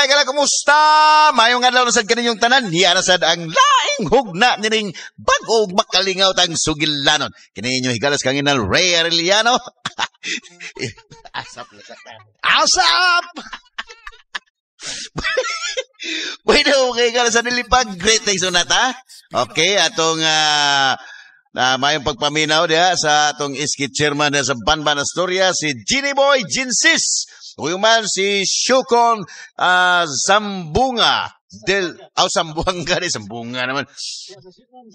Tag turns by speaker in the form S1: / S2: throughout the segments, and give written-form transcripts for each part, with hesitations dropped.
S1: mga higala, kumusta? Mayong adlaw na sad kaninyong tanan. Hiya na sad ang laing hugna nining bag-o makalingaw tang sugilanon. Kini inyo higalas kang inal Ray Arellano. Asap na sa
S2: Asap!
S1: Bueno, mga higala sa nilipag, greetings una ta. Okay, atong mayong pagpaminaw diha sa atong iski chairman diha sa Banban Asturias, si Ginny Boy Ginsis. Ug man si Shukon Sambunga del aw Sambuanga ni Sambunga naman.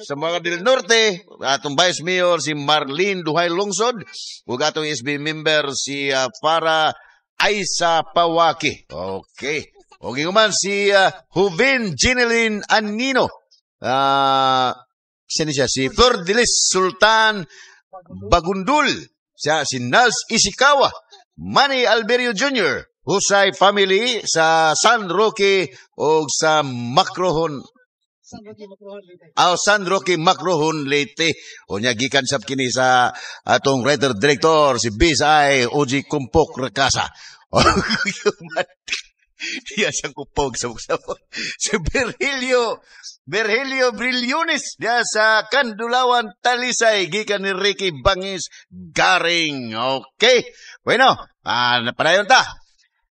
S1: Sambuanga del Norte, atong Vice Mayor si Marlene Duhay Lungsod ug atong SB member si Farah Aisa Pawaki. Okay. Ug man si Juvin Ginelin Anino. Siya ni siya, si Flor Delis Sultan Bagundul. Siya si Nals Ishikawa, Manny Alberio Jr., Husay Family sa San Roque o sa Macrohon. Aw, San Roque Macrohon Leyte. O niya gikan sab kini sa atong writer director si Bisay Oji Kumpok Rakasa. Diya siyang kupog sa sa si Virgilio Brillones diya sa Kandulawan Talisay gikan ni Ricky Bangis Garing. Okay. Bueno, napadayon ta.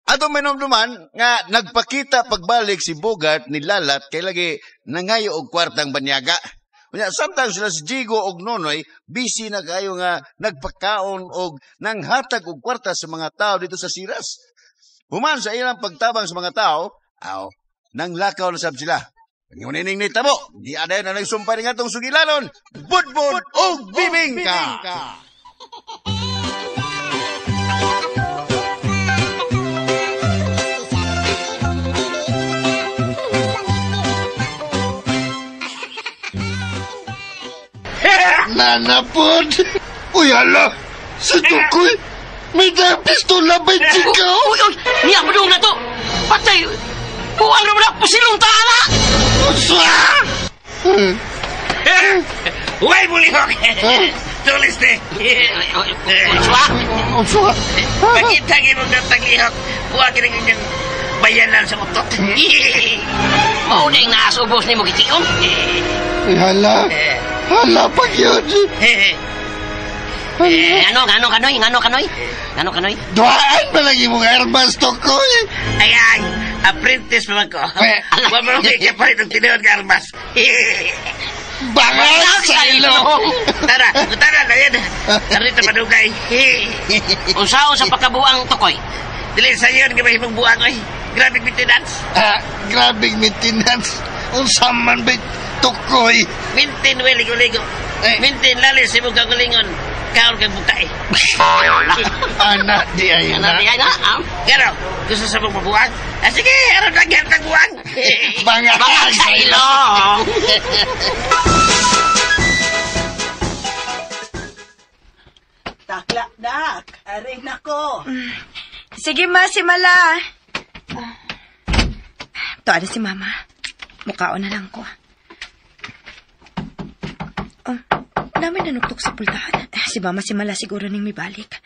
S1: Atong minumduman nga nagpakita pagbalik si Bogart ni Lalat kay lagi nangayo og kwartang banyaga. Unya, samtang sila si Jigo og Nonoy busy na kayo nga nagpakaon og nanghatag og kwarta sa mga tao dito sa Siras. Human sa ilang pagtabang sa mga tao, aw, nang lakaw na sab sila. Ngunit ni tabo, di aday na nagsumpay nga atong sugilanon, budbud og bibingka.
S2: Nanapod! Uy, hala! Sa tukoy! May dahil pistola ba yung chikaw?
S3: Uy, uy! Niya mo na to! Patay! Buang naman na! Pusilong ta na!
S2: Unsa!
S4: Uy, bulihok! Tulis ni!
S3: Unsa?
S2: Unsa?
S4: Pakita gimong nagtaglihok. Huwag ka nang bayanan sa utot.
S3: Mao na yung naasubos ni mo gition.
S2: Uy, hala! Hala pag yun!
S3: Ngano, ngano, kanoy? Ngano, kanoy? Ngano, kanoy?
S2: Duhaan pa lagi mong armas, tukoy!
S4: Ayan! Apprentice pa man ko. Wa mo may kapalit ang tinuod nga armas.
S2: Bangas sa ilong!
S4: Tara, tara na yan. Tara dito madugay.
S3: Unsaon sa pagkabuang tukoy?
S4: Dili sa iyo nga mahimong buang oy. Grabe maintenance.
S2: Ah, grabing maintenance. Unsa man ba tukoy?
S4: Maintain we ligo-ligo.
S2: Eh.
S4: Maintain lalis sa imong kagalingon. Kaon kag bukay.
S2: Anak di ay
S3: Ano
S2: na.
S3: di ay na? Ah?
S4: Pero, gusto sa mong mabuang? Ah, sige, aron lang yan kag buang.
S2: Bangas
S3: Bangas sa ilong!
S5: Takla, dak. Aray nako.
S6: Sige ma, si Mala. Tuwa na si mama. Mukhaon na lang ko. Oh, namin nanuktok sa pultahan. Si mama si Mala siguro ning may balik.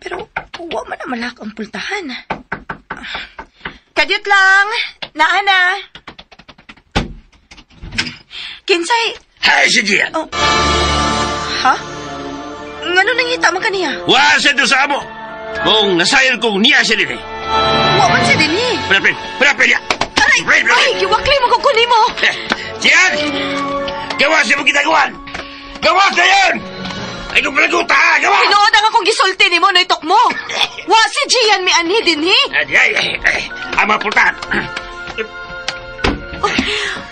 S6: Pero wa man na malak ang pultahan. Kadyot lang. Naa na. Kinsay.
S4: Hay, si Gian.
S6: Oh. Ha? Ngano nangita man kaniya?
S4: Wa sa do sa amo. Kung nasayon kong niya siya din eh.
S6: Wa man siya dinhi.
S4: Prapin, prapin niya.
S6: Aray! Ay, giwakli mo ko kunin mo.
S4: Gian! Gawa siya mong ginagawan! Gawa na yun! Ay kung palaguta, ha? Gawa!
S6: Tinuod ang akong gisulti nimo no itok mo. Wa si Gian mi anhi dinhi.
S4: Ay, ay, ay, ay, ang mga pultahan.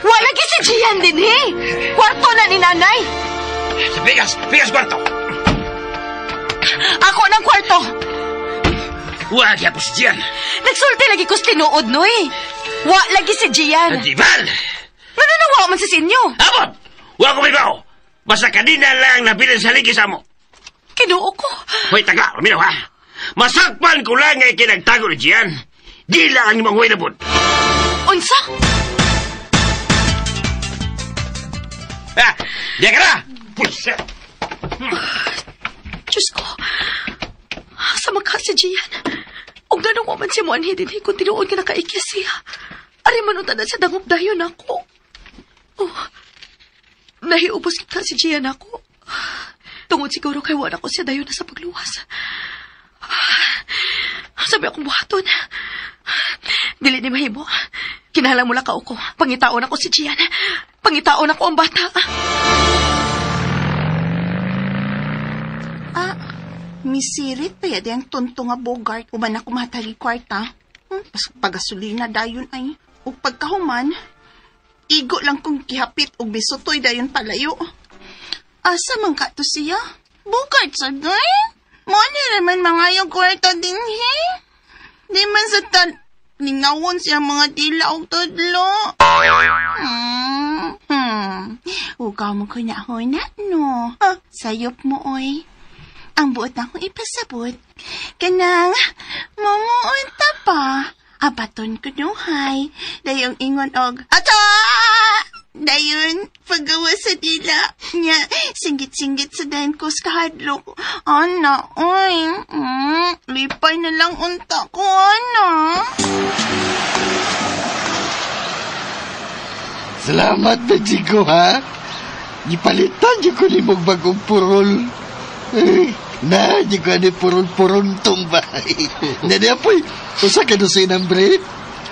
S6: Wa lagi si Gian dinhi. Kwarto na ni nanay.
S4: Sa bigas, bigas kwarto.
S6: Ako ng kwarto.
S4: Wa siya po si Gian.
S6: Nagsulti lagi ko sa tinuod no eh. Wa lagi si Gian.
S4: Di bal!
S6: Ngano na wa man sa inyo?
S4: Abot! Wa ko may bao! Basta kanina lang nabilin sa ligi sa mo.
S6: Kinuo ko.
S4: Hoy, taga, uminaw ha. Masakpan ko lang ay kinagtago ni Gian. Di lang ang imong huway na bud.
S6: Unsa?
S4: Ha? Diyan ka na! Pulsa!
S6: Diyos ko. Asa magka si Gian? O ganong waman siya mo anhi din, kung tinuod ka nakaikya siya. Ari man unta na sa dangop dayon ako. Oh, nahiubos kita si Gian ako. Tungod siguro kay wala ko siya dayon na sa pagluwas. Sabi akong buhaton. Dili ni mahimo. Kinahanglan mo lang ka ko. Pangitaon ako si Gian. Pangitaon ako ang bata.
S5: Misirit pa yun ang tunto nga Bogart. Uban ako matagi kwarta. Pagasolina dayon ay. O pagkahuman, igo lang kong gihapit og bisutoy dayon palayo. Asa man ka to siya? Bogart sa day? Mo ni naman mga yung kwarta din, he? Di man sa ningawon siya mga dila og tudlo. Ugaw mo ko na huna, no? Sayop mo, oy. Ang buot akong ipasabot. Kanang, mamuunta pa. Abaton ko nuhay. Dayong ingon og, ata! Dayon, paggawa sa dila. Nya, singgit-singgit sa dayon ko sa kahadlok. Ana, oy. Lipay na lang unta ko, ana.
S2: Salamat, Bejigo, ha? Gipalitan niyo ko ni mong bagong purol. Na, di ko ani purol-purontong ba? Naniya po'y, usa ka doon sa inang brave?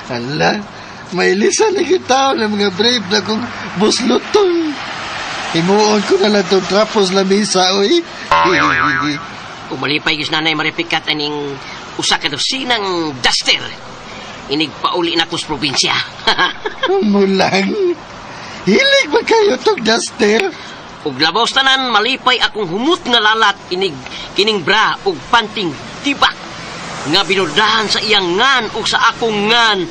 S2: Ala, may lisa na kita ng mga brave na kong buslotong. Himuon ko na lang itong trapos lamisa, oy.
S3: Umalipay gis nanay maripikat aning usa ka dosinang duster. Inigpauli na ko sa probinsya.
S2: Mulang, hilig ba kayo itong duster?
S3: Ug labaw tanan malipay akong humot nga lalat inig kining bra ug panting tibak nga binurdahan sa iyang ngan ug sa akong ngan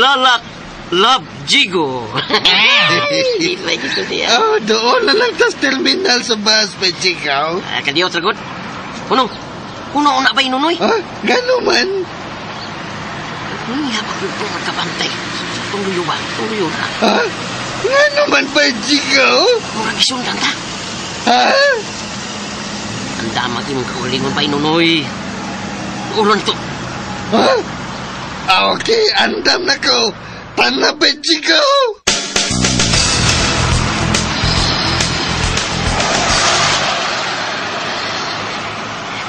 S3: lalat love jigo.
S2: Oh, doon na lang tas terminal sa bus, Pechigaw.
S3: Kadiyo tragod. Hunong. Hunong una ba inunoy?
S2: Ha? Gano man?
S3: Niya pag magkabantay. Tungluyo ba? Tungluyo na.
S2: Ha? Nga naman ba, Jigo?
S3: Murag isundan ta.
S2: Ha?
S3: Ang damag imong kaulingon ba, Inunoy? Ulon to.
S2: Ha? Okay, andam na ko. Tana ba, Jigo?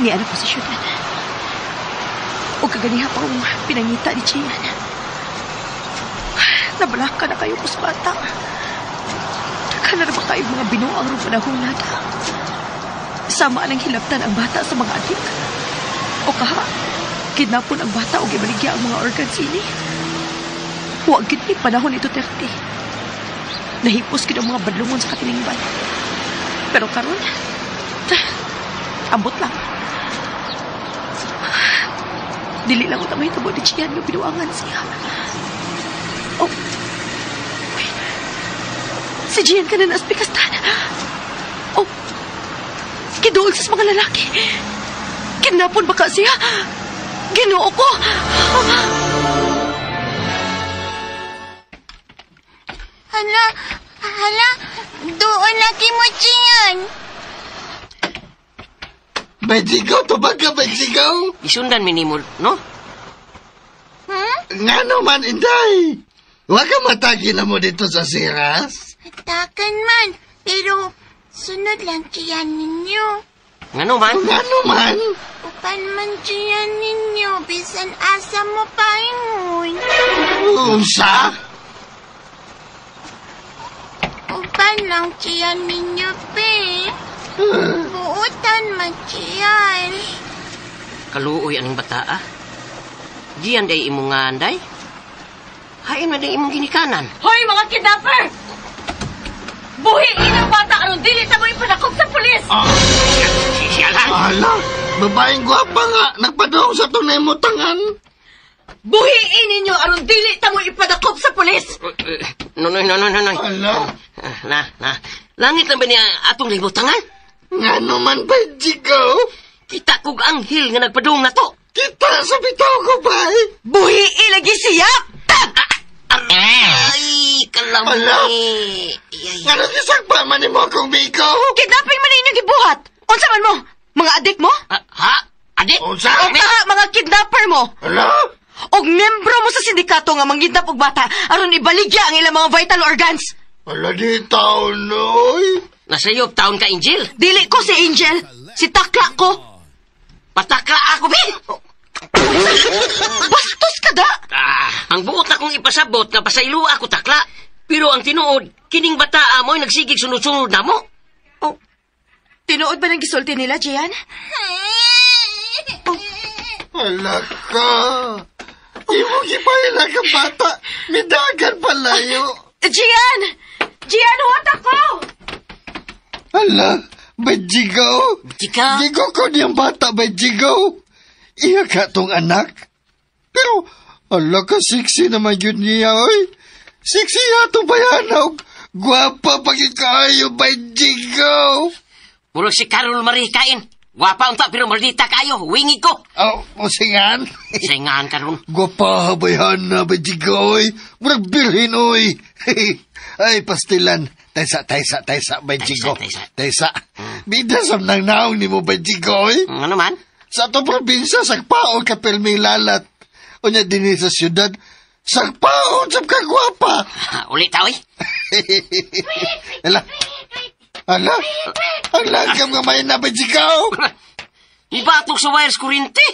S6: Niala ko sa syudad. O kaganiha pa akong pinangita ni Gian. Nabalaka na kayo ko sa bata. Nakala na ba kayo mga binuang rong panahon nata? Sama ng hilabtan ang bata sa mga adik. O kaha, kidnapon ang bata o gibaligya ang mga organs ini. Huwag gid ni panahon ni Duterte. Nahipos gid ang mga badlungon sa katilingban. Pero karon, ambot lang. Dili lang ko tamay tabo ni Gian nga binuangan siya. Oh. Wait. Si Gian ka na naspikastan. Oh. Kiduol sa mga lalaki. Kinapon ba ka siya? Ginoo ko!
S5: Hala, hala, doon lagi mo, Gian.
S2: Bejigo, tubag ka, Bejigo.
S3: Isundan minimol, no?
S2: Nga naman, Inday. Huwag ka matagi na mo dito sa siras.
S5: Hatakan man, pero sunod lang Gian ninyo.
S3: Nga man?
S2: Nga naman?
S5: Upan man Gian ninyo, bisan asa mo paingon.
S2: Unsa?
S5: Upan lang Gian ninyo, pe. Buutan man Gian.
S3: Kaluoy aning bata, ah. Gian day imong nga, Anday. Hain man day imong ginikanan.
S6: Hoy, mga kidnapper! Buhiin ang bata aron dili ta mo ipanakop sa pulis!
S3: Siya lang!
S2: Ala, babaeng gwapa nga, nagpadong sa tunay mo tangan.
S6: Buhiin ninyo aron dili ta mo ipadakop sa pulis!
S3: Nonoy, nonoy, nonoy.
S2: Ala.
S3: Na, na. Langit lang ba niya atong libutangan?
S2: Nga naman ba, Jigo?
S3: Kita kog anghel nga nagpadung na to.
S2: Kita sa bitaw ko ba?
S6: Buhiin lagi siya!
S3: Ay, kalami.
S2: Ano gisagpa man mo akong biko?
S6: Kidnapping man inyong gibuhat! Unsa man mo? Mga adik mo?
S3: Ha? Adik?
S2: Unsa?
S6: O kaha, mga kidnapper mo!
S2: Ala?
S6: Og membro mo sa sindikato nga mangidnap og bata aron ibaligya ang ilang mga vital organs.
S2: Ala di taon, oy.
S3: Nasayop taon ka, Angel.
S6: Dili ko si Angel, si Takla ko.
S3: Patakla ako, be!
S6: Bastos ka da!
S3: Ah, ang buot akong ipasabot nga pasaylo ako takla. Pero ang tinuod, kining bata amoy nagsigig sunod-sunod na mo.
S6: Oh, tinuod ba ng gisulti nila, Gian?
S2: Ala ka. Imo gipahila ka bata. Midagan palayo.
S6: Gian! Gian, huwat ako!
S2: Ala, bajigaw.
S3: Chika.
S2: Gigo ko niyang bata, bajigaw. Iya ka tong anak. Pero, ala ka, sexy naman yun niya, oy. Sexy atong bayanaw. Gwapa pagkikayo, bajigaw.
S3: Murag si Carol Marie kain. Gwapa unta pero maldita kayo. Wingi ko.
S2: Oh, musingan.
S3: Singahan karon.
S2: Gwapa, bayana, bajigaw, oy. Murag bilhin, oy. Ay, pastilan. Taysa, taysa, taysa, bajigaw.
S3: Taysa,
S2: Taysa. Bida sa nang naong ni mo, bajigaw, oy.
S3: Ano man?
S2: Sa atong probinsya, sagpaon ka pirming lalat. Unya dinhi sa syudad, sagpaon sab ka gwapa.
S3: Ulit ta, oy.
S2: Ala. Ala. Ang langgam nga may nabajikaw.
S3: Ibatok sa wires kurinte.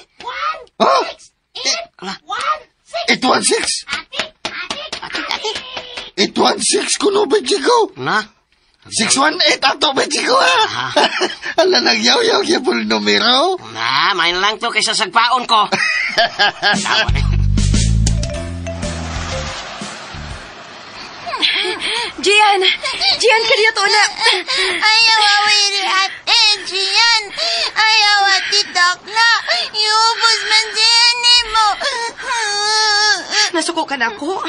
S2: Ha?
S3: Ala.
S2: 816?
S3: Ati, ati.
S2: 816 kuno bajikaw.
S3: Na?
S2: 618 ato bajikaw ha. Ala nagyaw-yaw gyapon numero.
S3: Na, main lang to kaysa sagpaon ko. Tawa na.
S6: Gian! Gian, kaniya to na!
S5: Ayaw awiri ate, Gian. Ayaw ati Takla. Iubos man siya ni mo.
S6: Nasuko ka na ako.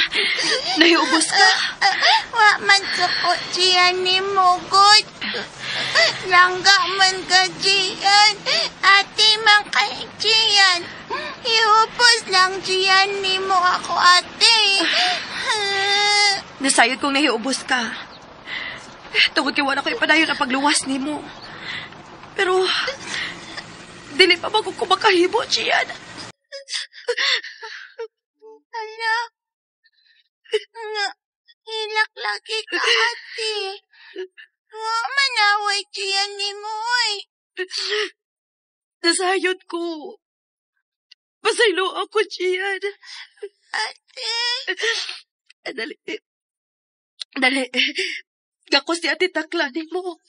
S6: Nahiubos ka.
S5: Wa man suko Gian ni mo, God. Langga man ka, Gian. Ate man kay Gian. Iubos lang Gian ni mo ako, ate.
S6: Nasayod kong nahiubos ka. Tungod kay wala ko ipadayon ang pagluwas nimo. Pero, dili pa ba ko makahimo, Gian?
S5: Ala. Nga, hilak lagi ka, ate. Wa manaway Gian ni mo, oy.
S6: Nasayod ko. Pasaylo ako, Gian.
S5: Ate.
S6: Dali. Dali. Gakos ni Ate Takla nimo.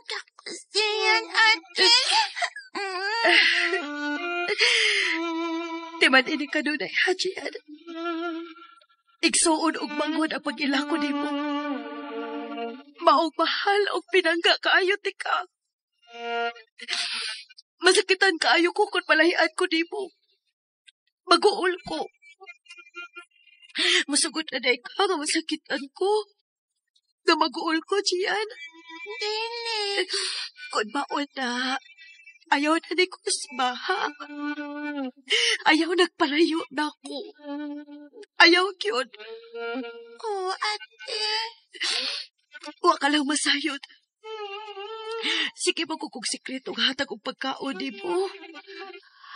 S5: Takos Gian, ate.
S6: Timan ini kanunay, ha, Gian? Igsuon og manghod ang pag-ila ko nimo. Maong mahal og pinangga kaayo ti ka. Masakitan kaayo ko kung palahian ko nimo. Maguol ko. Masugot na day ka nga masakitan ko. Nga maguol ko, Gian.
S5: Dili.
S6: Kung maon na, ayaw na ni Kusma, ha? Ayaw nagpalayo na ako. Ayaw yun.
S5: Oo, ate.
S6: Wa ka lang masayod. Sige mo kung sikreto nga hatag og pagkaon nimo.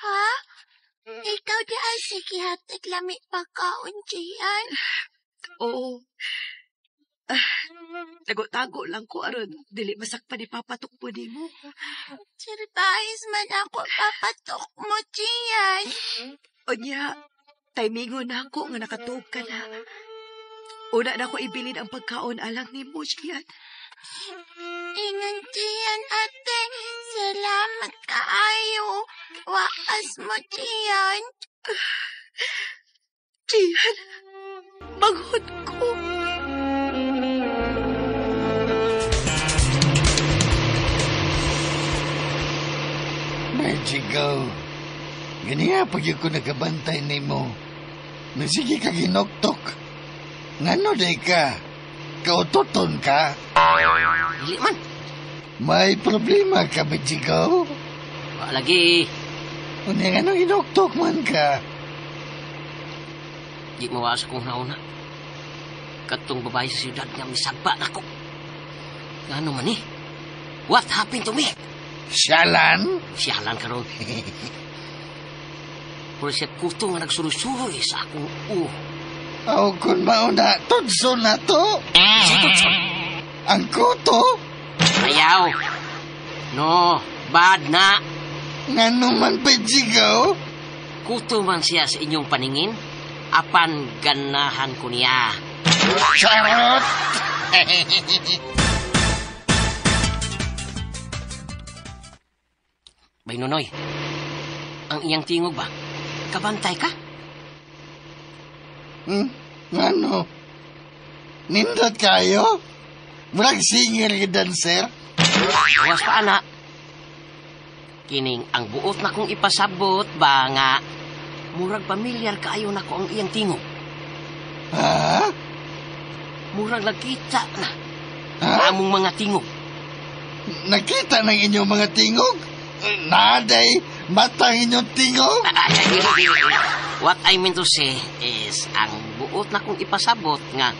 S5: Ha? Ikaw di ay sige hatag lami pagkaon, Gian.
S6: Oo. Tago-tago lang ko aron dili masakpan ni Papa Tukmo nimo.
S5: Surprise man ako papatok mo, Gian.
S6: Unya, timingon na ako nga nakatuog ka na. Una na ko ibilin ang pagkaon alang nimo, Gian.
S5: Ingon, Gian, ate. Salamat kaayo. Waas mo, Gian.
S6: Gian, manghod ko.
S2: Bajigaw. Ganiya pag ko nagabantay nimo. Nasige ka ginoktok. Ngano day ka? Kautoton ka?
S3: Dili man.
S2: May problema ka, Bajigaw?
S3: Wa lagi.
S2: Unya nga ginoktok man ka?
S3: Di mawa sa kong nauna. Katong babae sa siyudad nga misagpa nako. Ngano man eh? What happened to me?
S2: Siyalan?
S3: Siyalan karon. Puro siya kuto nga nagsuruy-suroy sa akong uho.
S2: Aw, kung mauna, tudso na to.
S3: Si Tutson.
S2: Ang kuto?
S3: Ayaw. No, bad na.
S2: Ngano man pa, Jigo?
S3: Kuto man siya sa inyong paningin, apan ganahan ko niya.
S2: Charot!
S3: Bay Nonoy, ang iyang tingog ba? Kabantay ka?
S2: Ngano? Nindot kayo? Murag singer ka dancer?
S3: Gawas pa, ana. Kining ang buot na kong ipasabot ba nga murag pamilyar kaayo nako ang iyang tingog.
S2: Ha?
S3: Murag nagkita na
S2: Ha?
S3: among mga tingog.
S2: Nakita ng inyong mga tingog? Naday, matang inyong tingog?
S3: Ay, ay, dili, dili. What I mean to say is ang buot na kong ipasabot nga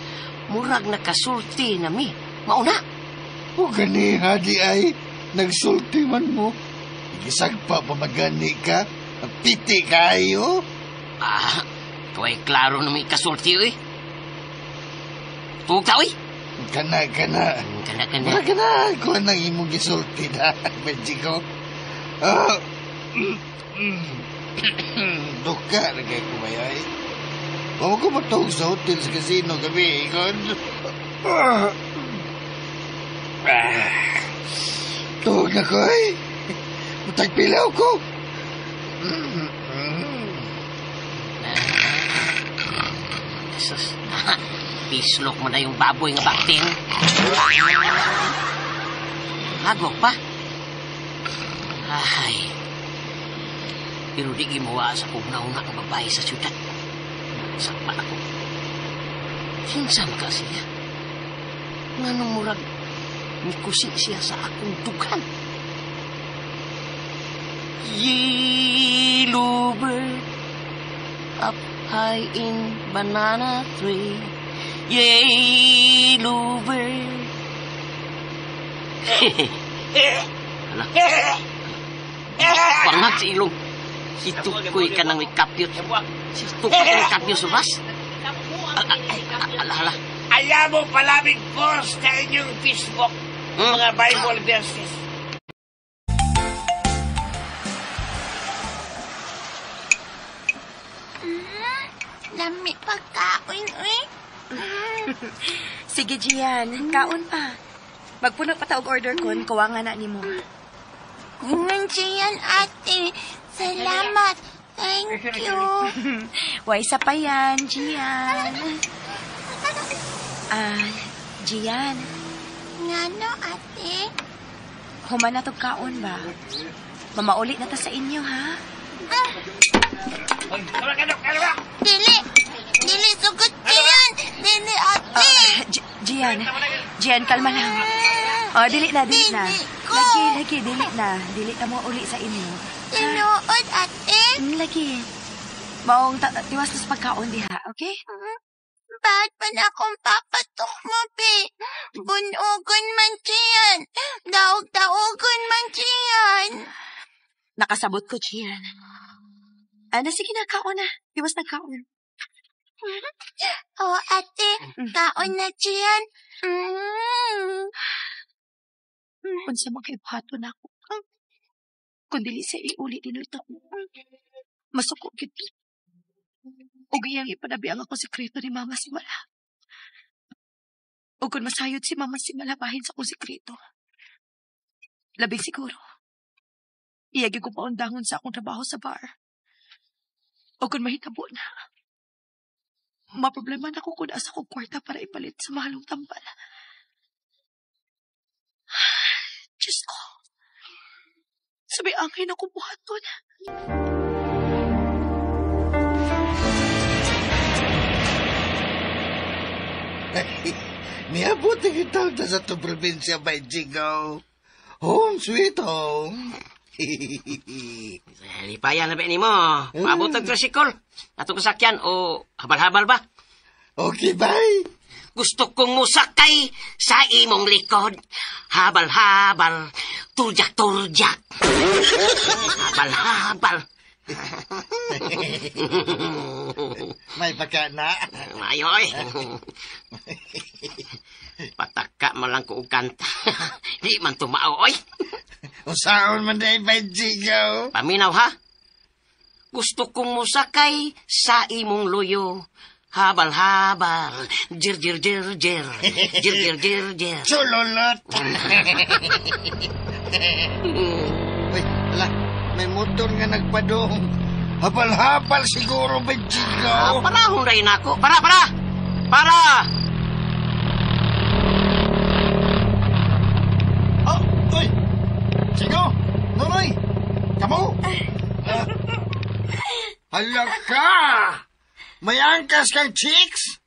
S3: murag nakasulti na mi. Mauna.
S2: O ganiha di ay, nagsulti man mo. Gisagpa pa magani ka, piti kayo.
S3: Ah, tuwa'y klaro na may kasulti, uy. Tuwag ta, uy.
S2: Kana, kana.
S3: Kana, kana.
S2: Mura ka na, kuha ng imong gisulti na, Benjigo. Ah, duka na kay kumayay. Huwag ko matawag sa hotel sa casino gabi, ikon. Tuwag na ko, ay. Matagpilaw ko.
S3: Jesus. Pislok mo na yung baboy nga bakting. Hagok pa. Ay. Pero di gimawa sa kong nauna ang babae sa syudad. Sakpan ako. Kinsa maka siya? Nganong murag mikusi siya sa akong dughan. Yellow bird up high in banana tree. Yellow bird. Hala. Pangag sa ilong. Si Tukoy ka nang may kapyot. Si Tukoy ka ng kapyot sa bus. Ala, ala.
S4: Alam mo palamig post sa inyong Facebook, mga Bible verses.
S5: Lami pagkaon, uy.
S6: Sige, Gian. Kaon pa. Magpuno pa ta og order kon, kuha nga na nimo.
S5: Ingon Gian, ate. Salamat. Thank you.
S6: Way isa pa yan, Gian. Ah, Gian,
S5: Ngano, ate?
S6: human na tog kaon ba? Mamauli na ta sa inyo, ha?
S5: Dili. Dili, sugot Gian. Dili, ate.
S6: Gian, Gian, kalma lang. Oh, dili na, dili na.
S5: Dili ko.
S6: Lagi, lagi, dili na. Dili ta mo uli sa inyo.
S5: Tinuod, ate.
S6: Lagi. Maong tiwas na sa pagkaon diha, okay?
S5: Bakit pa na akong papatok mo, be? Bunugon man Gian. Daog-daogon man Gian.
S6: Nakasabot ko, Gian. Ana, sige na, kaon na. Tiwas na kaon.
S5: Oh, ate, kaon na Gian.
S6: Unsa man kay buhaton nako. Kung dili sa iuli din ito. Masuko gid. Ug iyang ipanabi ang akong sekreto ni Mama Simala. Ug kung masayod si Mama Simala bahin sa akong sekreto. Labing siguro. Iya gyud ko paundangon sa akong trabaho sa bar. O kung mahitabo na. Maproblema na ko kung asa kong kwarta para ipalit sa mahalong tambal. Diyos ko. Sabi angay na buhaton.
S2: Niabot na kita na sa itong probinsya, by Jigo. Home sweet home.
S3: Lipayan na ba ni mo? Paabot ang tricycle. Atong kasakyan o habal-habal ba?
S2: Okay, bye.
S3: Gusto kong musakay sa imong likod. Habal-habal, turjak-turjak. Habal-habal.
S2: May pagka na.
S3: Mayoy. Pataka man lang ko og kanta. Di man tumao, oy.
S2: Usaon man day, Bay Jigo.
S3: Paminaw, ha? Gusto kong musakay sa imong luyo. Habal-habal, jir jir jir jir, jir jir jir jir.
S2: Chulolot. Uy, ala, may motor nga nagpadong. Habal-habal siguro, Bay Jigo.
S3: Parahon rin ako. Para, para! Para!
S7: Oh, uy! Chico! Nonoy! Kamo!
S2: Hala ka! May angkas kang chicks?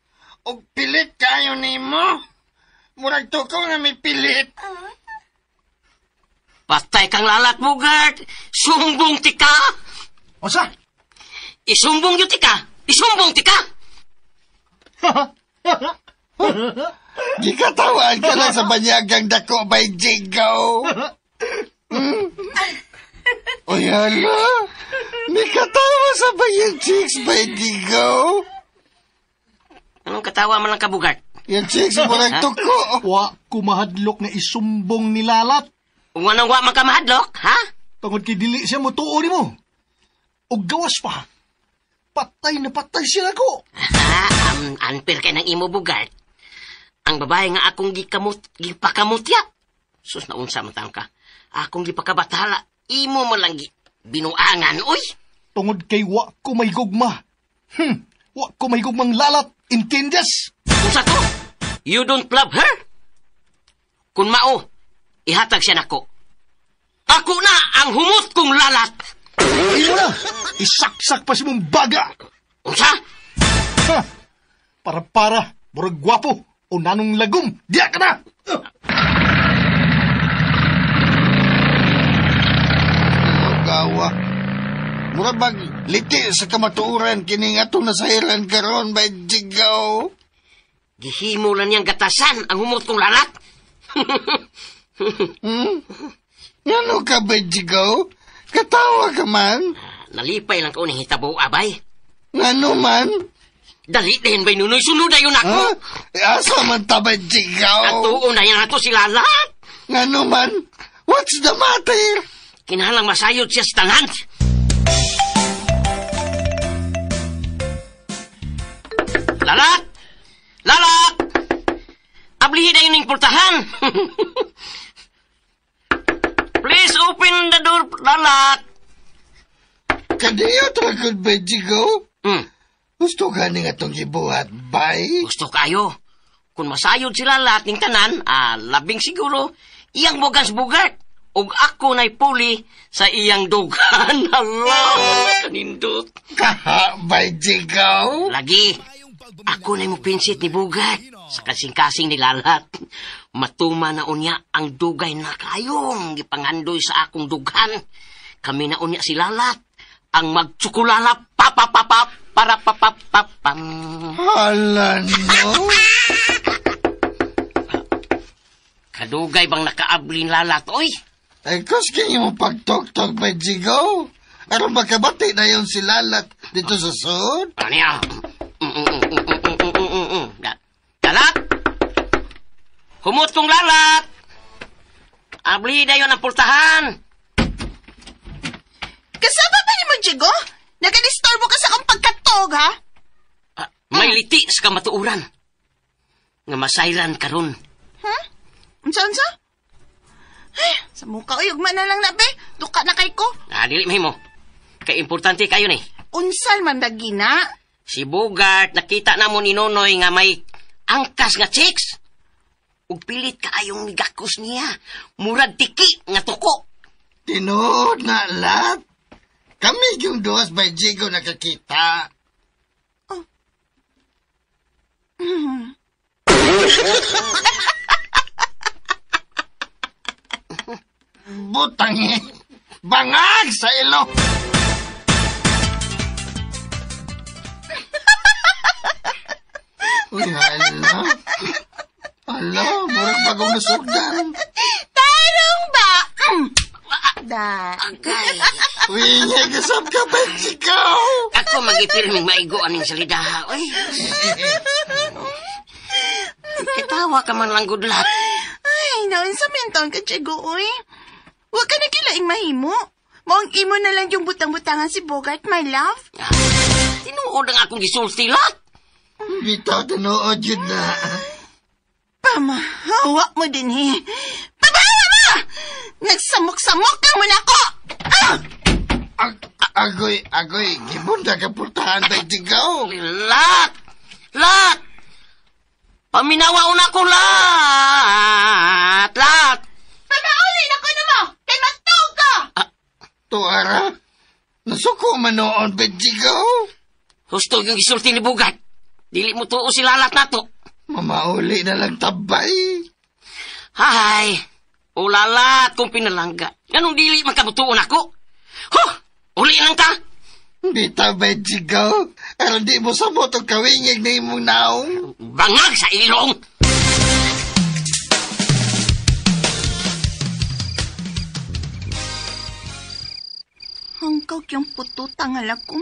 S2: O pilit kayo nimo? Murag tuko nga may pilit.
S3: Patay kang lalat, Bugart! Sumbong tika!
S7: Unsa?
S3: Isumbong yun tika! Isumbong tika!
S2: Gikatawaan ka lang sa banyagang dako, Bay Jigo. Uy, hala! May katawa sa bayan chicks, Bay Jigo.
S3: Anong katawa man lang ka, Bugart?
S2: Yung chicks, murag tuko.
S7: Wa kumahadlok nga isumbong ni Lalat.
S3: Kung anong wa man ka mahadlok, ha?
S7: Tungod kay dili siya motuo nimo. Og gawas pa. Patay na patay siya nako.
S3: Unfair kay ng imo, Bugart. Ang babae nga akong gipakamutya. Sus, naunsa man taon ka. Akong gipakabathala. Imo man lang binuangan, uy!
S7: Tungod kay wa ko may gugma. Wa ko may gugmang Lalat. Intindes?
S3: Unsa to? You don't love her? Kung mao, ihatag siya nako. Ako na ang humot kong Lalat.
S7: Imo na! Isaksak pa si mong baga.
S3: Unsa?
S7: Ha! Para-para, murag gwapo, o nanong lagom, diya ka na!
S2: Gawa. Mura bag liti sa kamatuoran kini nga atong nasahiran karon, Bay Jigo.
S3: Gihimo lang niyang gatasan ang humot kong Lalat.
S2: Ngano ka, Bay Jigo? Katawa ka man?
S3: Nalipay lang ko ning hitabo, abay.
S2: Ngano man?
S3: Dali din, Bay Nunoy. Sunod na yun ako.
S2: Ha? Asa man ta, Bay Jigo?
S3: Atuon na yan ato si Lalat.
S2: Ngano man? What's the matter?
S3: Kinahanglang masayod siya sa tanan. Lalat! Lalat! Ablihin na yun yung pultahan. Please open the door, Lalat.
S2: Kadiyo tragod, Bay Jigo? Gusto ka ni nga itong gibuhat, bay?
S3: Gusto kayo. Kung masayod sila lahat ng tanan, labing siguro, iyang bugas Bugart. Ug ako na'y puli sa iyang dugan. Hala, kanindot.
S2: Kaha, Bay Jigo?
S3: Lagi, ako na'y mupinsit ni Bugart sa kasing-kasing ni Lalat. Matuma na unya ang dugay na kayong gipangandoy sa akong dughan. Kami na unya si Lalat. Ang magtsukulala, papapapap, para papapapam.
S2: Hala, no?
S3: Kadugay bang nakaablin Lalat, oy?
S2: Ay, kuski mo pagtoktok, Bay Jigo. Aron makabati na yun si Lalat dito sa sud?
S3: Ano niya? Lalat! Humot kong Lalat! Abli na yun ang pultahan!
S5: Kasama pa ni mo, Jigo? Nagadisturbo ka sa akong pagkatog, ha?
S3: May liti sa kamatuoran. Nga masayran karon.
S5: Huh? Unsa, unsa? Ay, sa mukha, uy, ugma na lang na, be. Duka na kay ko.
S3: Dili mahimo. Kay importante kayo ni.
S5: Unsal man dagina.
S3: Si Bugart, nakita na mo ni Nonoy nga may angkas nga chicks. Ug pilit kaayong migakos niya. Murag tiki nga tuko.
S2: Tinuod na, Lat. Kami yung duwas Bay Jigo nakakita.
S5: Oh.
S2: Butang eh. Bangag sa ilo. Uy, hala. Hala, murag bagong nasugdan.
S5: Tarong ba? Da.
S3: Agay.
S2: Wingay kasab ka, Benjigaw.
S3: Ako magipirming maigo aning salidaha, oy. Kitawa ka man lang, good luck.
S5: Ay, naon sa menton ka, Chigo, oy. Huwag ka na kilaing mahimo. Maong imo na lang yung butang-butangan si Bogart, my love.
S3: Tinuod ang akong gisulti, lot.
S2: Bitaw, tinuod yun na.
S5: Pamahawa mo din, eh. Pamahawa mo! Nagsamok-samok ka mo na ako! Ah!
S2: Agoy, agoy, gibunda ka pultahan, Benjigaw.
S3: Lot! Lot! Paminawa una ko, lot! Lot!
S5: Pamaulin ako na mo! Kay matug ka!
S2: Tuara, nasuko man noon, Benjigaw.
S3: Husto yung gisulti ni Bogart. Dili mo tuo si lalat nato.
S2: Mamauli na lang tabay.
S3: Hay! O lalat kung pinalangga. Anong dili magkabutuon ako? Huh! Uli lang ta!
S2: Bitaw, Benjigaw. Aron di mo samot ang kawingig na imong naong.
S3: Bangag sa ilong!
S5: Hangkaw yung puto tangal ako.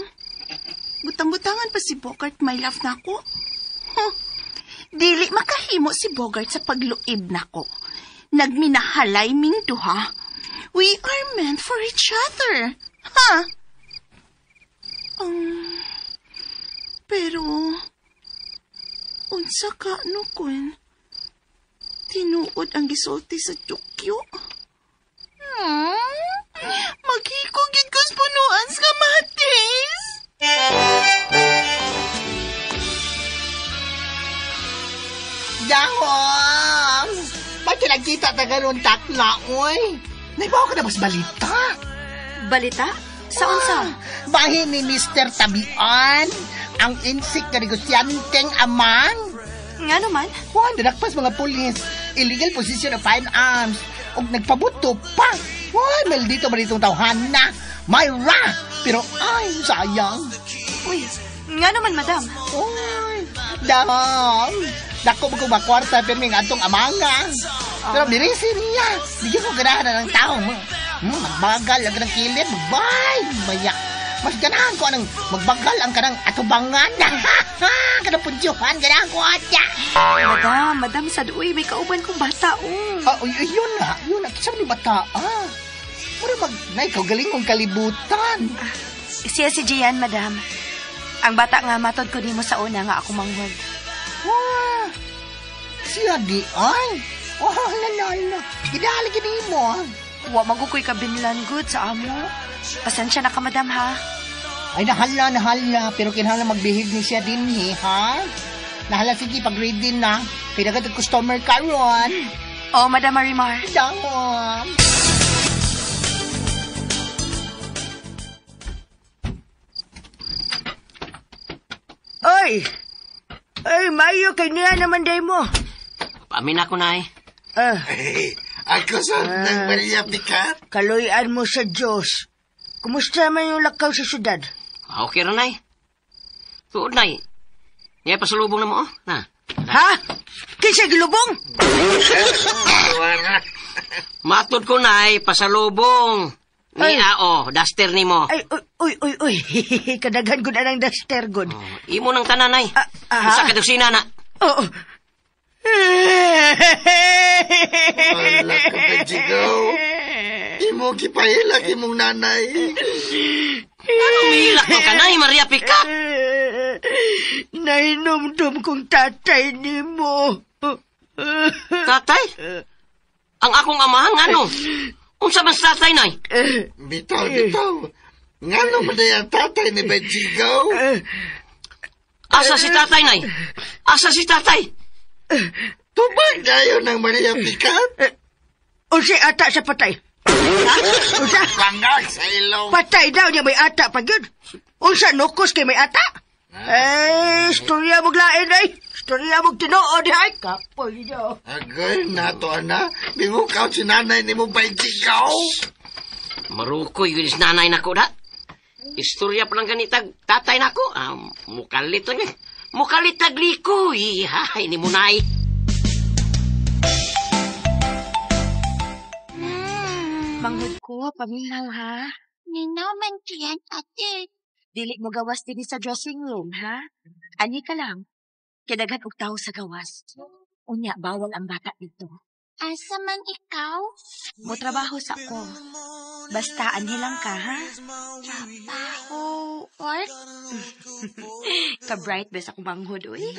S5: Butang-butangan pa si Bogart, my love na ako. Huh. Dili makahimo si Bogart sa pagluib nako. Nagminahalay ming duha. We are meant for each other. Ha? Pero, unsa ka no kun? Tinuod ang gisulti sa Tokyo. Maghikog yun ko sa punuan sa kamatis.
S8: Dahong! Ba't nagkita ta ganon takla, oy? Naibaw ka na mas balita?
S6: Balita? Sa unsa?
S8: Bahin ni Mr. Tabian, ang insik na negosyanteng amang.
S6: Nga naman?
S8: Juan, dinakpas mga pulis. Illegal possession of firearms. Og nagpabuto pa. Juan, maldito ba ditong tawhana? Myra! Pero ay, sayang.
S6: Uy, nga naman, madam.
S8: Uy, dahong. Dako mo kong makwarta pero may atong amanga. Pero mirisi niya. Bigyan ko ganahan na ng tao. Magbagal ang kanang kilid. Magbay! Maya. Mas ganahan ko anang magbagal ang kanang atubangan. Kanang pudyuhan. Ganahan ko atya.
S6: Madam, madam, sad uy, may kauban kong bata, oh.
S8: Ah, uy, uy, yun na. Yun na. Kisa ni bata, ah. Mura mag, na ikaw galing kong kalibutan.
S6: Siya si Gian, madam. Ang bata nga matod ko nimo sa una nga ako manghod.
S8: Wah! Siya di ay. Oh, la. Gidali gini mo.
S6: Wa magukoy kabinlan good sa amo. Pasensya na ka, madam, ha?
S8: Ay, nahala, nahala. Pero kinahanglan magbehave ni siya din, he, ha? Nahala, sige, pag-ready na. Kaya customer karon.
S6: Oh, Madam Marimar.
S8: Damo.
S9: Oy! Oy, mayo kay niya naman day mo.
S3: Pamin ako, Nay.
S9: Ah,
S2: Ako sa ng Maria Picat.
S9: Kaluyan mo sa Diyos. Kumusta man yung lakaw sa syudad?
S3: Okay ra, Nay. Tuod, Nay. Nga pasulubong na mo, oh. Na.
S9: Ha? Kinsa gilubong?
S3: Matod ko, Nay, pasalubong. Ni ao, duster ni mo.
S9: Ay, uy, uy, uy, uy. Kadaghan ko na ng duster, good.
S3: Oh, imo nang tanan, Nay.
S9: Ah, aha.
S3: Usa ka dosina na.
S9: Oo.
S2: Wala ka, Benjigaw. Imo gipahilak imong nanay.
S3: Anong mihilak mo ka, Nay, Maria Picat?
S9: Nahinumdum kong tatay ni mo.
S3: Tatay? Ang akong amahan, ano? Unsa man sa tatay, Nay?
S2: Bitaw, bitaw. Ngano man day ang tatay ni Benjigaw?
S3: Asa si tatay, Nay? Asa si tatay?
S2: Tubag dayon ng Maria Picat.
S9: Unsay ata sa patay? Ha? Unsa?
S2: Bangag sa ilong.
S9: Patay daw niya may ata pa gyud. Unsa nukos kay may ata? Eh, istorya mo lain ay. Istorya mo tinuod ay. Kapoy daw.
S2: Agay, nato ana. Bimukaw si nanay ni mo Benjigaw.
S3: Marukoy yun is nanay nako da. Istorya pa lang ganitag tatay nako. Ah, mukalit lang eh. Mukalit taglikoy. Hay, ni mo, Nay.
S6: Manghod ko, paminaw ha.
S5: Ninaw man diyan, ate.
S6: Dili mo gawas din sa dressing room, ha? Ani ka lang. Kidaghan og tao sa gawas. Unya, bawal ang bata dito.
S5: Asa man ikaw?
S6: Mo trabaho sa ko. Basta anhi lang ka, ha?
S5: Trabaho, work?
S6: Ka-bright bes akong manghod, uy.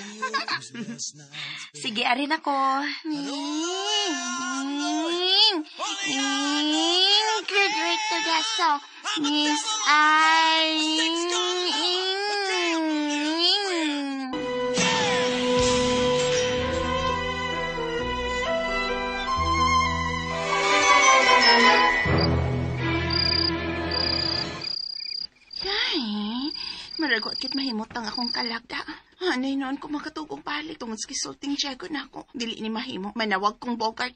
S6: Sige, arin ako.
S5: Graduate to gaso. Miss I... Maragot kit mahimutang akong kalagda. Anay noon ko makatugong balik tungod sa gisulting Diego na ako. Dili ni mahimo. Manawag kong Bogart.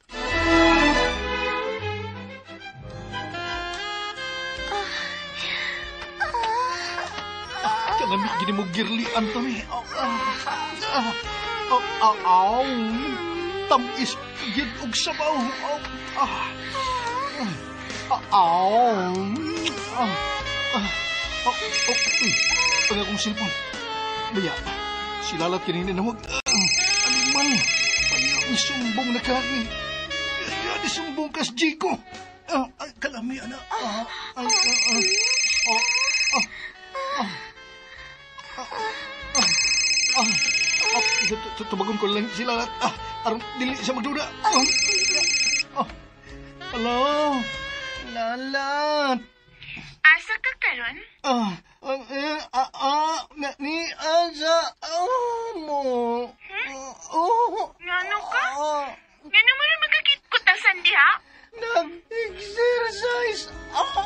S7: Kalami gini mo girli, Anthony. Tamis gid og sabaw. Ang akong silpon. Baya, silalat kanina na wag. Animal, baya, misumbong na ka. Baya, nisumbong kas Jico. Kalami, ana. Tubagon ko lang silalat. Aron dili siya magduda. Hello, Lalat.
S5: Asa ka karon?
S7: Ni asa mo.
S5: Ngano ka? Ngano mo na magkakit-kutasan diha?
S7: Nag-exercise ako.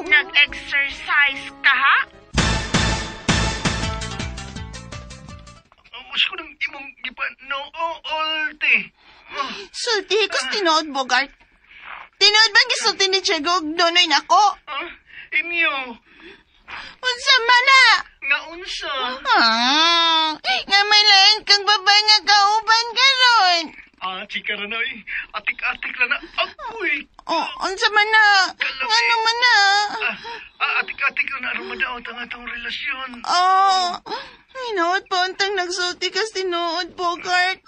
S5: Nag-exercise ka ha?
S7: Mas ko nang imong gipanoolte.
S5: Sulti ko tinuod, Bogart. Tinuod bang gisulti ni Diego og donoy nako?
S7: Inyo.
S5: Unsa man na?
S7: Nga unsa?
S5: Nga may lain kang babae nga kauban karon.
S7: Chika ra na eh. Atik-atik ra na. Agoy!
S5: Oh, unsa man na? Ngano man na?
S7: Atik-atik ra na aron madaot ang atong relasyon.
S5: Oh, tinuod pa untang nagsulti kas tinuod, Bogart.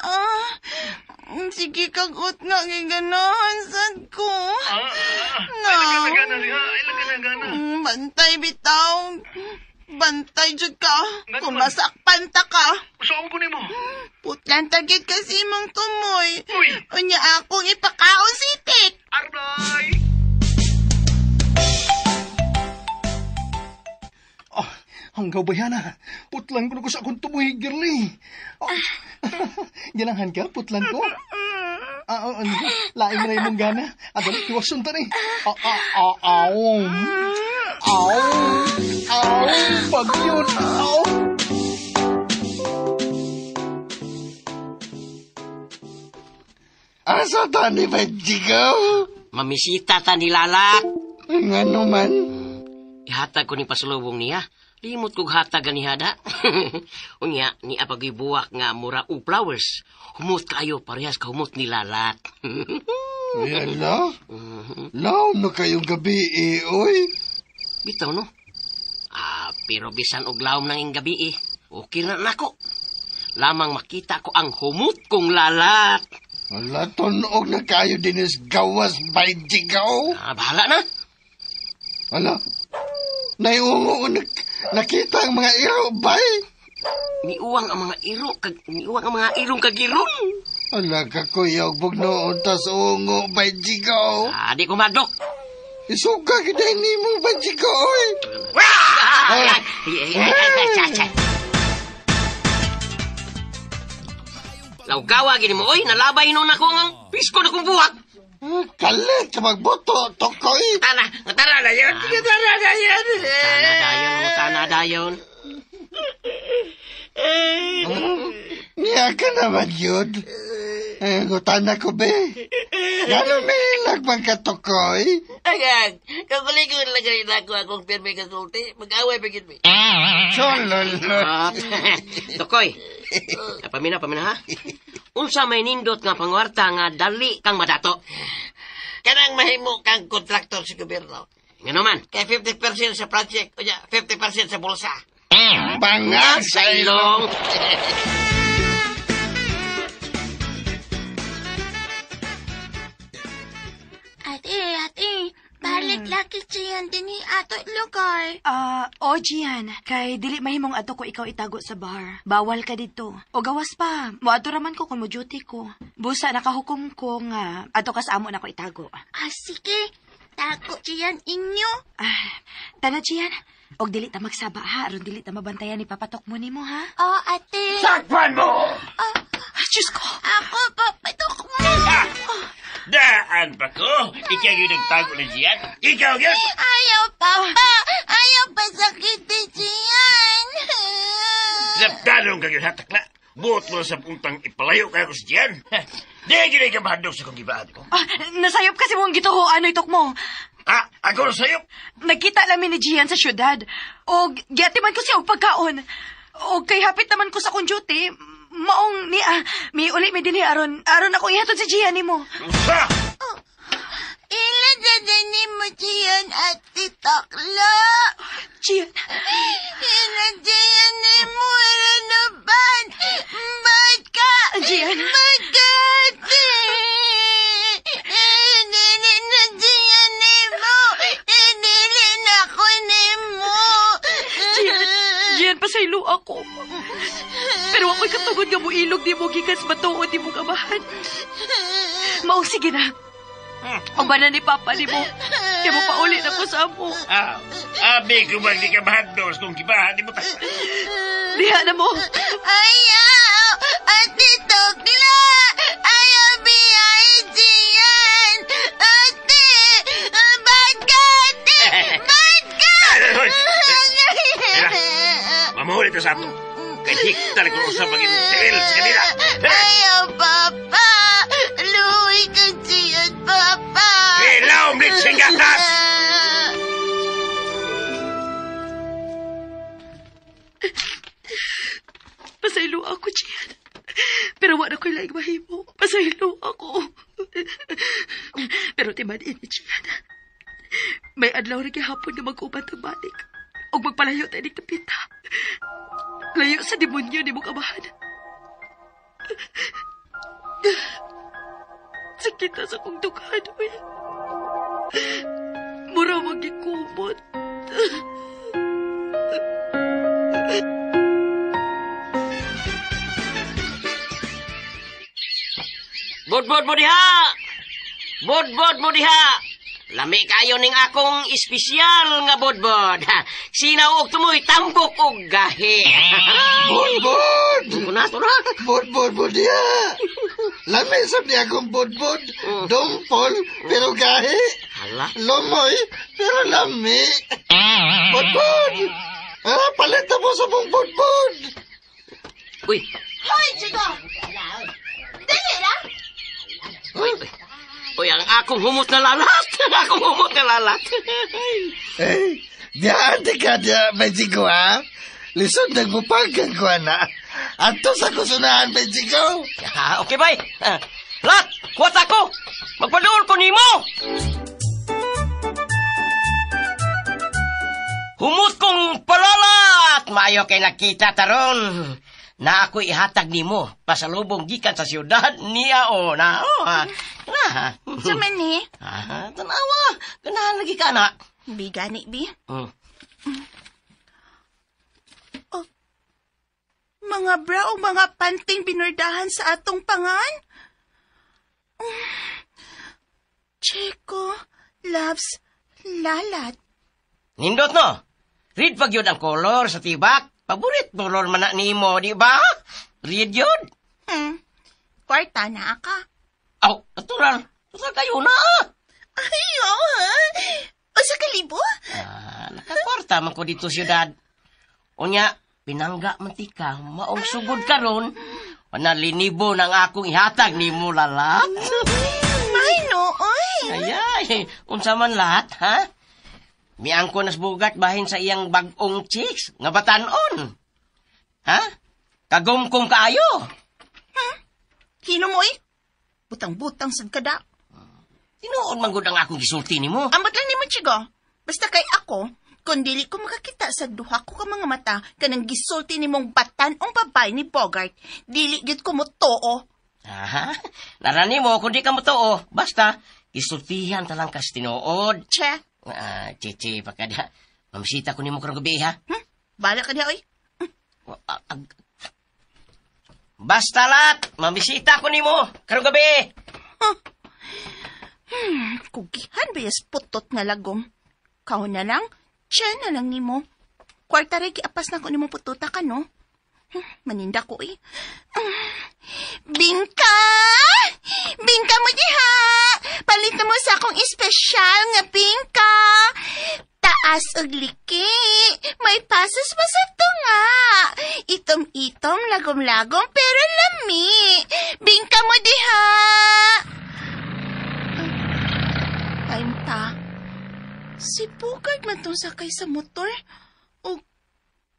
S5: Sige, kagot nga giganahan sad ko.
S7: Ay, lagana diha. Ay, lagana.
S5: Bantay bitaw. Bantay jud ka. Kung masakpan ta ka.
S7: Saan ko nimo?
S5: Putlan tagit kasi imong tumoy.
S7: Uy!
S5: Unya akong ipakaon sitik.
S7: Arbay! Hanggaw ba yan ah? Putlan ko na ko sa akong tumoy, girly. Ganahan ka? Putlan ko? Laing na imong gana. Adali, tiwason ta ni. Aw. Aw. Aw. Bagyot. Aw.
S2: Asa ta ni Benjigo?
S3: Mamisita ta ni Lalak.
S2: Ngano man?
S3: Ihatag ko ni pasulubong niya. Limot kog hatag ganihada. Unya, ni apagibuwak nga mura og flowers. Humot kayo, parehas ka humot ni Lalat.
S2: Yala? Laom na kayong gabi, eh, oy.
S3: Bitaw, no? Pero bisan og laom nang ing gabi, eh. Okay na nako. Lamang makita ko ang humot kong Lalat.
S2: Wala, tunog na kayo dinis gawas by jigaw.
S3: Bahala na.
S2: Wala. Naiungo nakita ang mga iro, bay.
S3: Niuwang ang mga iro, niuwang ang mga irong kagiron.
S2: Ala ka, kuya, bugnoon tas ungo, bay jigaw.
S3: Di ko madok.
S2: Isuka kita ni mo, bay jigaw, oy.
S3: Lawgawa, gini mo, oy, nalabay noon ako ang pisko na kong buwak.
S2: Kalit ka magboto, tokoy.
S4: Tara, tara na yun. Tara na yun.
S3: Tana dayon mo, tana dayon.
S2: Niya ka naman yun. Ngutana ko, be. Gano'n may lagman ka, tokoy?
S4: Ayan, kagulingon lang rin ako akong pirmi kasulti. Mag-away pa gid mi.
S2: Chololo.
S3: Tokoy, pamina, pamina ha? Unsa may nindot nga pangwarta nga dali kang madato?
S4: Kanang mahimo kang kontraktor sa gobyerno.
S3: Ngano man?
S4: Kay 50% sa project, o ya, 50% sa bulsa.
S2: Bangag sa ilong.
S5: Ate, ate, balik laki siyan din ni ato lugar.
S6: O Gian, kay dili mahimong ato ko ikaw itago sa bar. Bawal ka dito. O gawas pa, moadto raman ko kung mo duty ko. Busa nakahukom ko nga ato ka sa amo na ko itago.
S5: Ah, sige. Tago siyan inyo.
S6: Ah, tana Gian, og dili ta magsaba ha, aron dili ta mabantayan ni papatok mo nimo ha.
S5: Oh, ate.
S4: Sakpan mo!
S6: Ah, Diyos ko.
S5: Ako, papatok mo.
S4: Daan pa ko! Ikaw yung nagtago ni Gian. Ikaw yun!
S5: Ayaw, papa. Ayaw pa sakiti siyan.
S4: Naptanong ka yun, hatakla. Buot mo sa puntang ipalayo kayo ko si Gian. Di gini ka mahadlok sa kong gibaan ko.
S6: Ah, nasayop kasi mong gituhoan itok mo.
S4: Ah, ako na sayop.
S6: Nagkita namin ni Gian sa syudad. Og giatiman ko siya og pagkaon. Og kay hapit naman ko sa akong duty, maong niya, mi uli mi dinhi aron aron ako ihatod si Gian nimo.
S4: Ha!
S5: Ila dadani mo siyan, ate takla.
S6: Gian,
S5: Ila siyan ni mo, ano ba? Ba't ka?
S6: Gian.
S5: Ba't ka, ate? Dili na siyan ni mo. Dili na ako ni mo.
S6: Gian, Gian, pasaylo ako. Pero ako'y katugod nga muilog di mo gikan sa batuon di mo kamahan. Maong sige na. Ang bana ni Papa ni mo. Kaya mo paulit ako sa amo.
S4: Ah, abi ko bang di ka mahadlok sa kong gibaan? Di mo ta...
S6: Diha na mo.
S5: Ayaw! Ate Tokla! Ayaw biyay siyan! Ate! Ba't ka, ate? Ba't ka?
S4: Mamuhuli ta sa ato. Kay hiktal ko sa maging tiil sa kanila.
S5: Ayaw, Papa! Luwi ka siyan, Papa!
S4: Ilaw, litsing gatas!
S6: Pasaylo ako, Gian. Pero wala ko'y laing mahimo. Pasaylo ako. Pero timan ini, Gian. May adlaw na gihapon na mag-uban tang balik. Og magpalayo tayo ng tapita. Layo sa demonyo ni mong amahan. Sakit na sa kong dughan, uy. Mura magikumot.
S3: Bodbod mo diha! Bodbod mo diha! Lami kayo ning akong espesyal nga bodbod. Sinaw og tumoy tambok og gahi.
S2: Bodbod!
S3: Kuna to na.
S2: Bodbod mo diya. Lami sab niya akong bodbod. Dumpol, pero gahi.
S3: Hala.
S2: Lumoy, pero lami. Bodbod! Ah, palit na mo sa mong bodbod.
S3: Uy,
S5: Hoy, Chico! Dili na!
S3: uy, uy. Uy, ang akong humot na lalat. Akong humot na lalat.
S2: Eh, diya ate ka diya, Mexico, ha? Lisod nagmupagkan ko, ana. Ato sa kusunahan, Mexico.
S3: Ah, okay, bay. Lat, kuwat ako. Magpaduol ko nimo. Humot kong palalat. Maayo kay nakita taron. Na ako ihatag nimo pasalubong gikan sa siyudad niya o na. Oh, ha. Na.
S5: Sa man ni?
S3: Ah, tanawa. Ganahan lagi ka na.
S5: Bi gani, bi. Oh, mga bra o mga panting binordahan sa atong pangan? Chico loves lalat.
S3: Nindot no. Read pag yun ang color sa tibak. Paborit color man na nimo, di ba? Read yun.
S5: Kwarta na ka.
S3: Aw, natural. Natural kayo na.
S5: Ay, oo, ha? O sa kalibo?
S3: Ah, nakakwarta man ko dito siyudad. Unya, pinangga man tika, maong sugod karon. Wanalinibo ng akong ihatag nimo lalat.
S5: May no, oy.
S3: Ayay, unsa man lahat, ha? Miangko nas bugat bahin sa iyang bag-ong chicks, nga batanon. Ha? Kagumkum kaayo.
S5: Hino mo, eh? Butang-butang sad kada.
S3: Tinuod man gud ang akong gisulti nimo.
S5: Ambot lang nimo, Chigo. Basta kay ako, kung dili ko makakita sa duha ko ka mga mata kanang gisulti nimong batan-ong babae ni Bogart, dili gyud ko motoo.
S3: Aha. Nara nimo kung di ka motoo, basta gisultihan ta lang kas tinuod.
S5: Che.
S3: Ah, chichi pa ka diha. Mamisita ko nimo karong gabi ha.
S5: Bala ka diha oy.
S3: Basta lat, mamisita ko nimo karong gabi.
S5: Huh. Kugihan ba yas putot nga lagom? Kao na lang, che na lang nimo. Kwarta rin giapas na ko nimo pututa ka, no? Maninda ko eh. Bingka! Bingka mo diha! Palit na mo sa akong espesyal nga bingka! Taas og liki! May pasas pa sa tunga! Itom-itom, lagom-lagom, pero lami! Bingka mo diha! Time ta. Si Bogart man tong sakay sa motor. O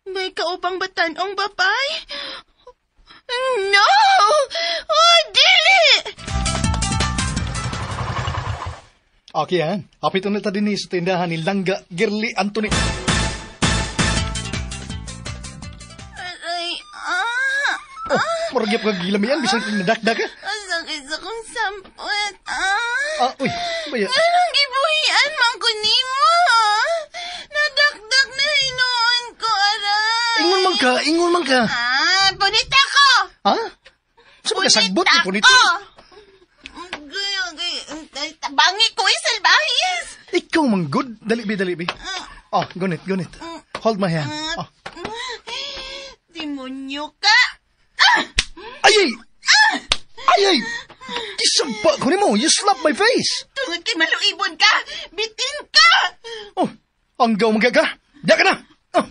S5: may kaubang batanong babae? No! Oh, dili!
S7: Okay, ha? Hapit na ta din sa tindahan ni Langga Girly Anthony.
S5: Aray, ah!
S7: Oh, murag gyud kag gilamian bisan kung nadakdak ka.
S5: Ang sakit sa kong sampot, ah!
S7: Ah, uy, baya.
S5: Anong gibuhian man ko nimo? Nadakdak na hinuon ko, aray.
S7: Ingon man ka, ingon man ka.
S5: Ah, punita ko!
S7: Ha? Sa pagkasagbot ni punita?
S5: Tabangi ko, eh, salbahis!
S7: Ikaw man good. Dali, bi, dali, bi. Oh, gunit, gunit. Hold my hand. Oh.
S5: Demonyo ka!
S7: Ay, ay! Ay, ay! Kisampa ko nimo. You slap my face.
S5: Tungod kay maluibon ka! Bitin ka!
S7: Oh, ang gaw magaga. Diya ka na! Oh.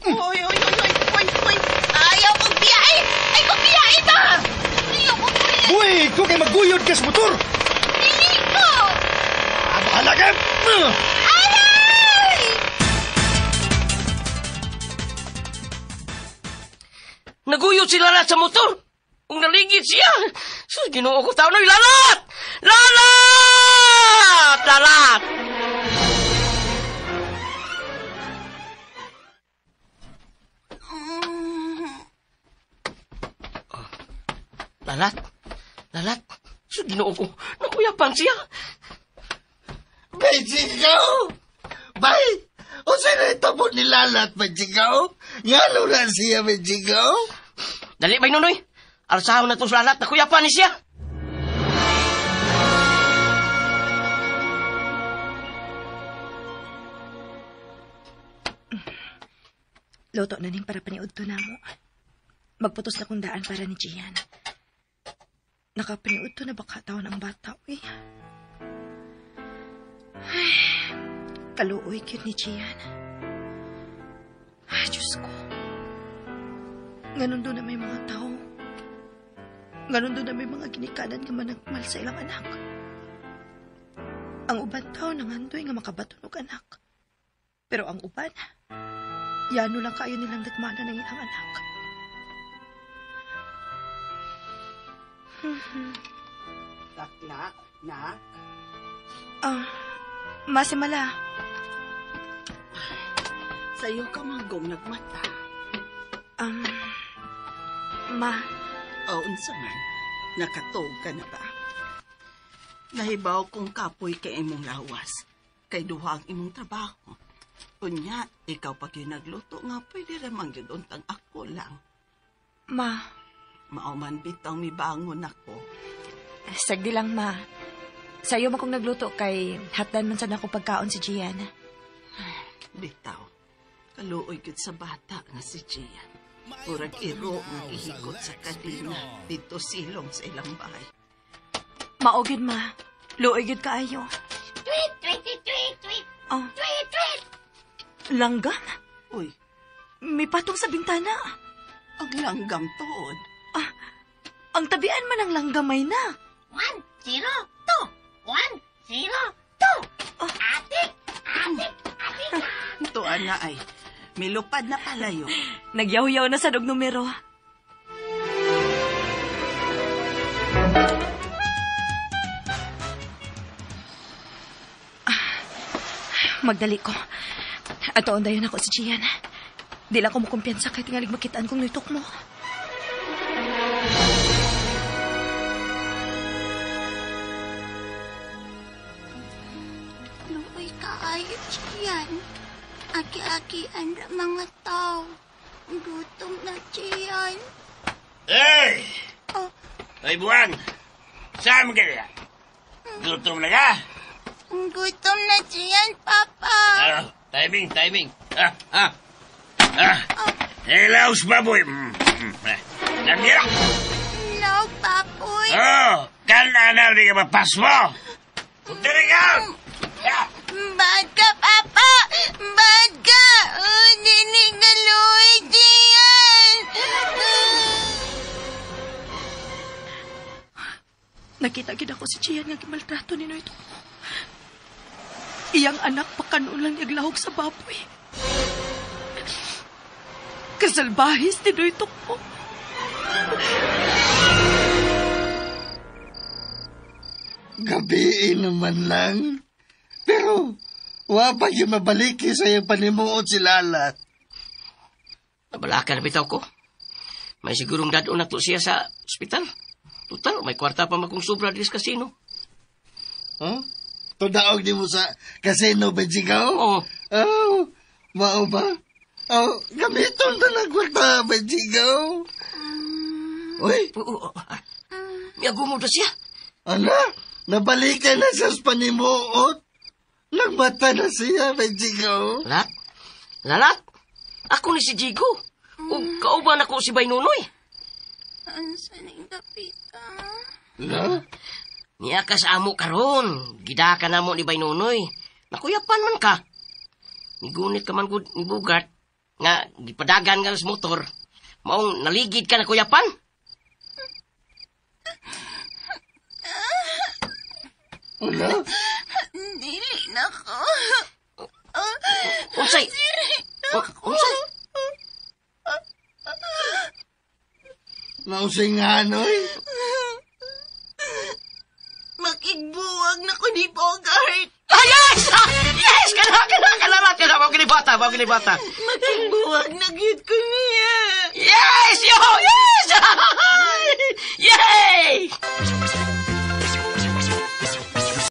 S5: Oy, oy, oy, oy, oy, oy! Ayaw kong biyahe! Ay, kong biyahe ba? Ayaw kong biyahe!
S7: Uy, ko kay maguyod ka sa motor!
S5: Dili ko!
S7: Ah, bahala ka!
S5: Aray!
S3: Naguyod si Lalat sa motor. Kung naligid siya. So, Ginoo ko tao no'y Lalat! Lalat! Lalat! Lalat? Lalat? So, Ginoo ko, nakuyapan siya.
S2: Bay, Chico! Bay! O sa'yo na itabo ni Lalat, Bay, Chico? Ngalo na siya, Bay, Chico?
S3: Dali, Bay Nunoy. Arsahon na to sa Lalat, nakuyapan ni siya.
S6: Luto na ning para paniudto na mo. Magputos na kong daan para ni Gian. Nakapaniudto na baka taon ang bata, uy. Ay, kaluoy cute ni Gian. Ay, Diyos ko. Ganon doon na may mga tao. Ganon doon na may mga ginikanan nga managmal sa ilang anak. Ang uban tao nangandoy nga makabaton og anak. Pero ang uban, yano lang kayo nilang dagmana ng ilang anak.
S10: Takla, nak.
S6: Ah, masimala.
S10: Sa'yo ka manggong nagmata.
S6: Ma.
S10: O, unsa man, nakatuog ka na ba? Nahibaw kong kapoy kay imong lawas, kay duha ang imong trabaho. Unya, ikaw pag yun nagluto nga, pwede ramang yun untang ako lang.
S6: Ma.
S10: Mao man bitaw mibangon ako.
S6: Sagdi lang, ma. Sa'yo man kong nagluto kay hatdan man sad ako pagkaon si Gian.
S10: Bitaw, kaluoy gud sa bata nga si Gian. Murag iro nga gihikot sa kadena dito silong sa ilang bahay.
S6: Mao gyud, ma. Luoy gyud kaayo.
S5: Tweet, tweet, tweet, tweet.
S6: Oh.
S5: Tweet, tweet.
S6: Langgam?
S10: Uy.
S6: May patong sa bintana.
S10: Ang langgam tuod.
S6: Ah, ang tabian man ang langgamay na.
S5: 1, 0, 2. 1, 0, 2.
S6: Oh.
S5: Atik, atik, atik.
S10: Tuan na ay. Milupad na palayo.
S6: Nagyaw-yaw na sa dog numero. Magdali ko. Ato dayon ako si Gian. Di lang ko makumpiyansa kay tingalig makitaan kong nuitok mo.
S5: Luoy kaayo, Gian. Aki-akian ra mga tao. Gutom na, Gian.
S4: Hey!
S5: Oh.
S4: Ay, buwan! Saan mo kaya? Gutom na ka?
S5: Gutom na, Gian, Papa.
S4: Timing, timing. Hello, baboy. Nandiyan.
S5: No, baboy.
S4: Oh, kana na rin ka mapasmo. Puntirin ka!
S5: Bad ka, Papa! Bad ka! Oh, dinigaloy, Gian!
S6: Nakita gid ako si Gian nga gimaltrato ni Noy Toko. Iyang anak pakanulang lang niyaglahog sa baboy. Kasalbahis ni Noy Toko.
S2: Gabiin naman lang. Pero, wa pa yung mabaliki sa iyang panimuot si Lalat.
S3: Nabalaka na bitaw ko. May sigurong dadon na to siya sa ospital. Total, may kwarta pa makong sobra diri sa kasino.
S2: Huh? Tudaog ni mo sa kasino ba, Jigaw?
S3: Oo.
S2: Oh, mao ba? Oh, gamiton na lang kwarta ba, Jigaw? Uy!
S3: Miagumo na siya.
S2: Ala, nabalikan na siya sa panimuot. Nagmata na siya, ba, Jigaw?
S3: Lalat? Lalat? Ako ni si Jigo. Ug kauban ako si Bay Nunoy.
S5: Ansa ning dapita?
S2: La?
S3: Niya ka sa amo karon. Gida ka na mo ni Bay Nunoy. Nakuyapan man ka. Nigunit ka man gud ni Bugart nga gipadagan nga sa motor. Maong naligid ka na kuyapan.
S2: Wala?
S5: Dili na ko.
S3: Unsay? Unsay?
S2: Nausingan, oy.
S5: Makigbuwag na ko ni Bogart.
S3: Ah, yes! Yes! Kana, kana, kana, kana. Mao gini bata, mao gini bata.
S5: Makigbuwag na gyud ko niya.
S3: Yes! Yo! Yes!